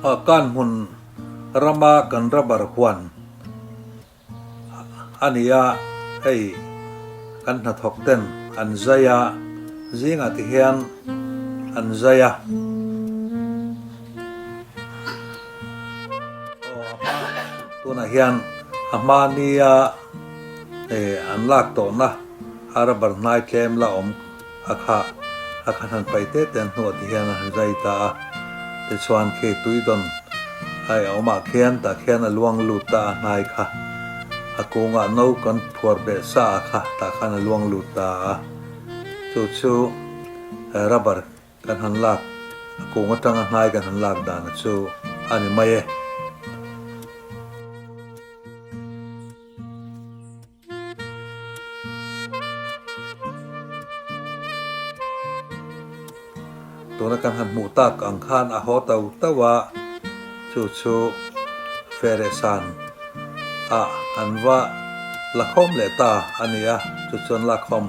Kan hmun rama kan rubber huan a ni a, hei kan hnathawk ten an zai a, zingah ti hian an zai a. Aw a hma tunah hian a hma nia an lak tawhna a rubber hnai tlem la awm a kha a khan han pai te te an hnuah ti hian a han zai ta a, tichuan khi tui dawn a awmah khian tah khian a luang lut ta a hnai kha a kungah no kan phuar beh sa a kha tah khan a luang lut ta a, chu chu rubber kan han lak a kung atanga hnai kan han lak dan chu a ni mai e. Tuna kan han hmuh tak ang khan a haw tau tau a, chu chu Feresan ah an va la khawm leh ta a ni a, chu chuan lakhawm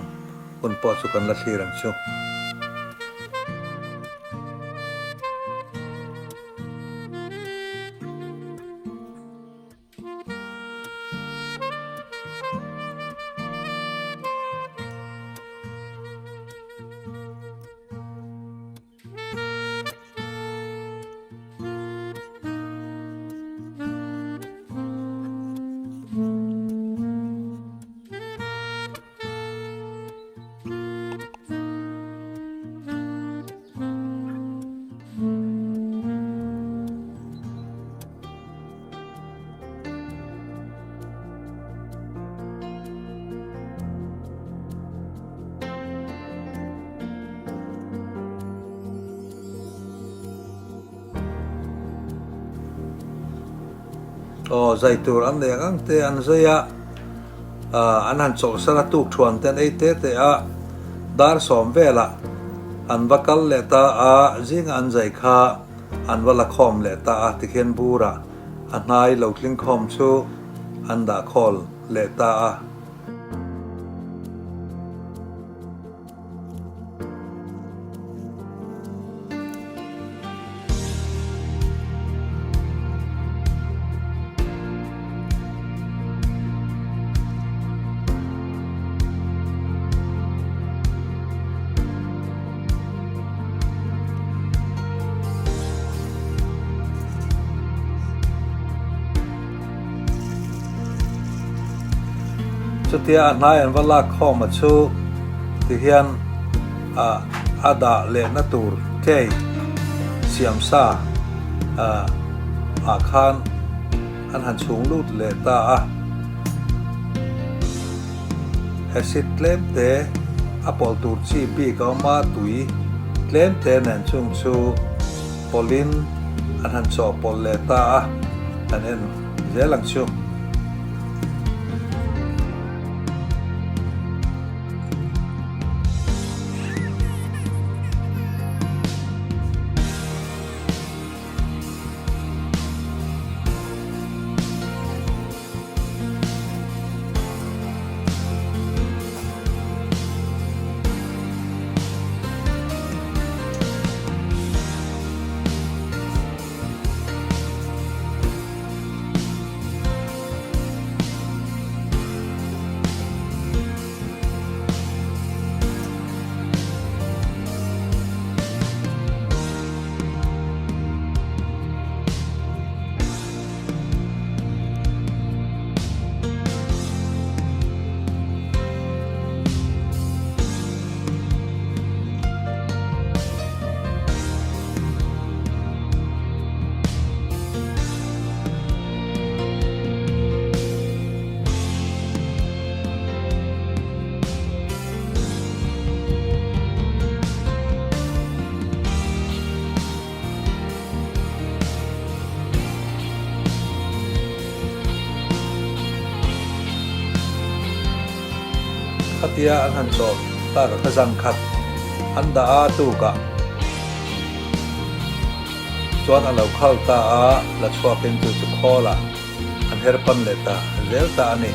hun pawh chu kan la thlir ang chu. Aw zai tur an nei ang ang te an zai a, an han chawlhsan a tuk thuan te an ei te te a, dar sawm velah an va kal leh ta a, zingah an zai kha an va la khawm leh ta a, tikhian burah a hnai lo tling khawm chu an dah khawl leh ta a. Chutia a hnai an va lak khawm a chu ti hian a dah lehna tur tray siam sa ah khan an han chhung lut leh ta a. Acid tlem te a pawlh tur chi bik a awm a, tui tlem te nen chung chu pawlhin an han chawhpawlh leh ta a, kan en zel ang chu. Khatia an han chawh tak a kha zan khat an dah a tukah chuan a lo khal ta a, la chhuakin chu chu khawlah an her pan leh ta zel ta a ni.